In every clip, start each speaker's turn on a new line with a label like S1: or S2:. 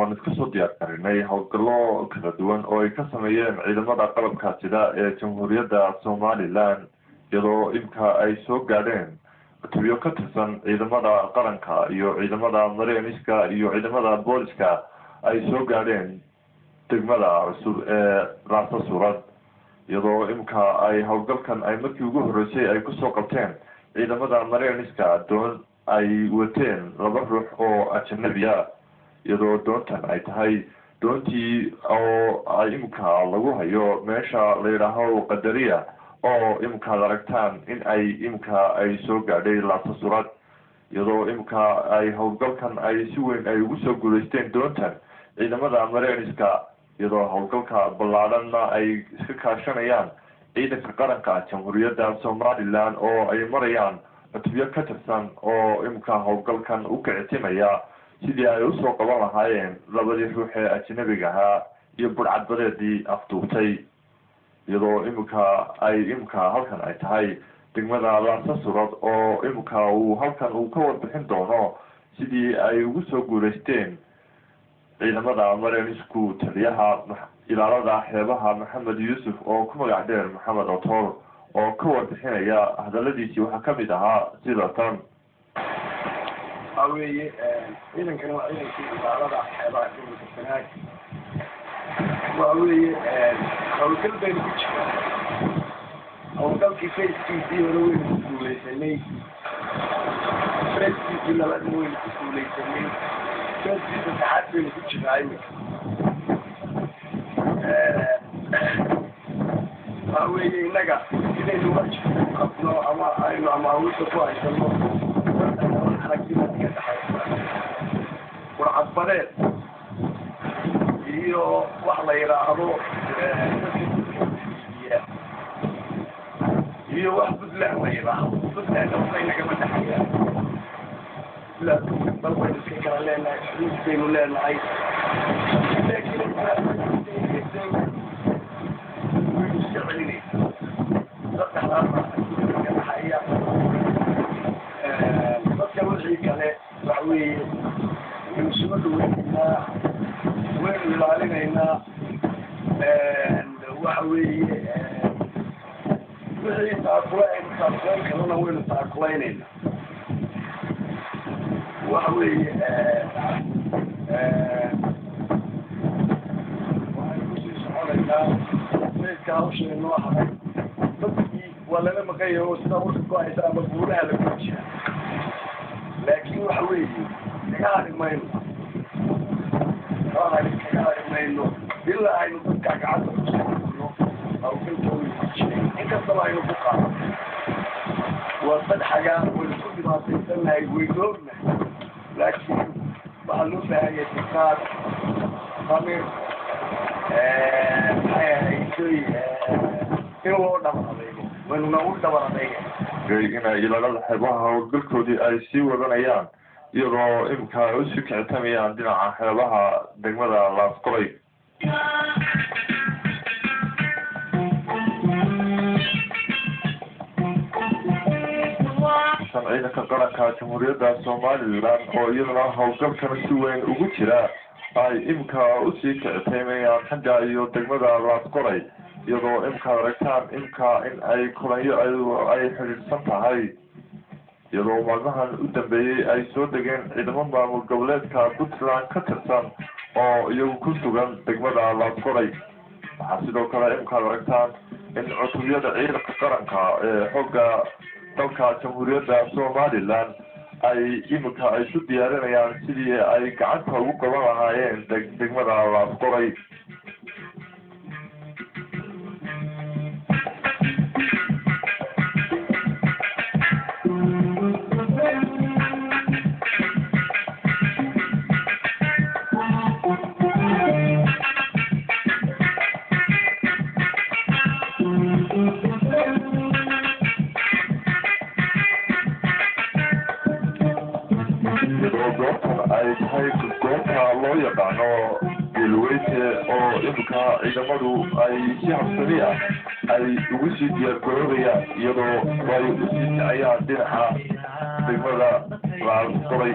S1: oo aan iska soo diyaar karinay howlgallo kala duwan oo ay ka sameeyeen ciidamada qalabka sida ee Jamhuuriyadda Somaliland, iyadoo imka ay soo gaadheen cutubyo ka tirsan ciidamada qaranka iyo ciidamada mareyniska iyo ciidamada booliska ay soo gaadheen degmada cusub ee Raasa Surad, iyadoo imka ay howlgalkan ay markii ugu horreysay ay kusoo qabteen ciidamada mareyniska doon ay wateen laba ruux oo ajanabiya, iyadoo doontan ay tahay doontii oo ay imika lagu hayo meesha la yidhaaho Qadariya, oo imika ad aragtaan in ay imika ay soo gaadhay Laasa Surad, iyadoo imika ay howlgalkan ay si weyn ay ugu soo guulaysteen doontan ciidamada mareyniska, iyadoo howlgalka ballaadhanna ay iska kaashanayaan ciidanka qaranka Jamhuuriyadda Somaliland oo ay marayaan cutubyo ka tirsan oo imika howlgalkan u kicitimaya sidii ay usoo qaban lahaayeen labadii ruux ee ajnabiga ahaa iyo budhcadbadeedii afduubtay, iyadoo imika ay imika halkan ay tahay degmada Laasa Surad oo imika uu halkan uu ka warbixin doono sidii ay ugu soo guulaysteen ciidamada mareynisku taliyaha ilaalada xeebaha Maxamed Yuusuf oo ku magac dheer Maxamed Otoor oo ka warbixinaya. Hadaladiisii waxaa ka mid ahaa sida tan.
S2: Waxaa weeye ciidankani waa ciidankii ilaalada xeebaha gobolka Sanaag. Waxa weeye howlgal baynu ku jirnaa. Howlgalkii phase-kiisii hore waynu ku guuleysanay, phase-kiisii labaadna waynu ku guuleysanay, phase-kii saddexaad baynu ku jirnaa imika. Waxa weeye innaga inaynu waajibka ku qabno ama aynu amaawirta ku haysano aragtida ka dhexaysa burcadbadeed iyo wax la yidhaahdo dadka iibiya iyo wax Puntland la yidhaahdo. Puntlandna waxbay nagama dhexayaan. Puntland dal baynu iska kala leenahay, xuduud baynu leenahay, laakiin waynu iska celinayna. Saddexdaas baa aragtida ka dhexeeya. Dadka wixii kale waxa weeye waynu soo dhaweynaynaa, waynu ilaalinaynaa. Waxa weeye wixii taakula aynu taakulayn karana waynu taakulaynayna. Waxa weeye waxaynu kusii soconaynaa meydka hawsha inoo haray. Dadkii waa lala maqan yahay oo sidaa warka ku haysa ama guulaha lagu jira, laakiin waxa weeye kaga hari mayno, kaga hari mayno ilaa aynu dadkaa gacanta ku soo hawlgalka waynu ku jiray. Inkastaba aynu ku qaado waa dad xagaa waynu ku dhibaataysannahay, waynu ognahay, laakiin waxaa loo baahan yahay dulqaad, samir, maxay ahayd, in loo dhabar adeego. Waynuna u dhabar adeegay
S1: inay ilaalada xeebaha howlgalkoodii ay sii wadanayaan, iyadoo imika ay usii kicitamayaan dhinaca xeebaha degmada Laasqoray. San ciidanka qaranka Jamhuuriyadda Somaliland oo iyaduna howlgalkan si weyn ugu jira ay imika usii kicitamayaan xagga iyo degmada Laasqoray, iyadoo imka aragtaan imka in ay kulanyo ay xidhiidhsan tahay, iyadoo maalmahan u dambeeyey ay soo degeen ciidamo maamul goboleedka Puntland ka tirsan oo iyagu ku sugan degmada Laasqoray. Waxaa sidoo kale imkaad aragtaan in cutubyada ciidanka qaranka ee xoogga dalka Jamhuuriyadda Somaliland ay imika ay isu diyaarinayaan sidii ay gacanta ugu qaban lahaayeen degmada Laasqoray. Iyadoo goobtan ay tahay goobta loo yaqaano Geelweyte oo imika ciidamadu ay si habsami ah ay ugu sii diyaargaroobayaan, iyadoo ay usii kacayaan dhinaca degmada Laasqoray.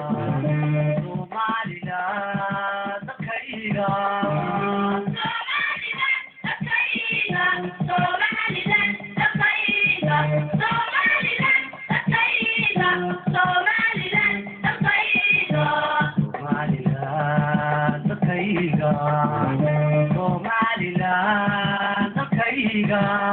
S3: Somaliland dalkayga.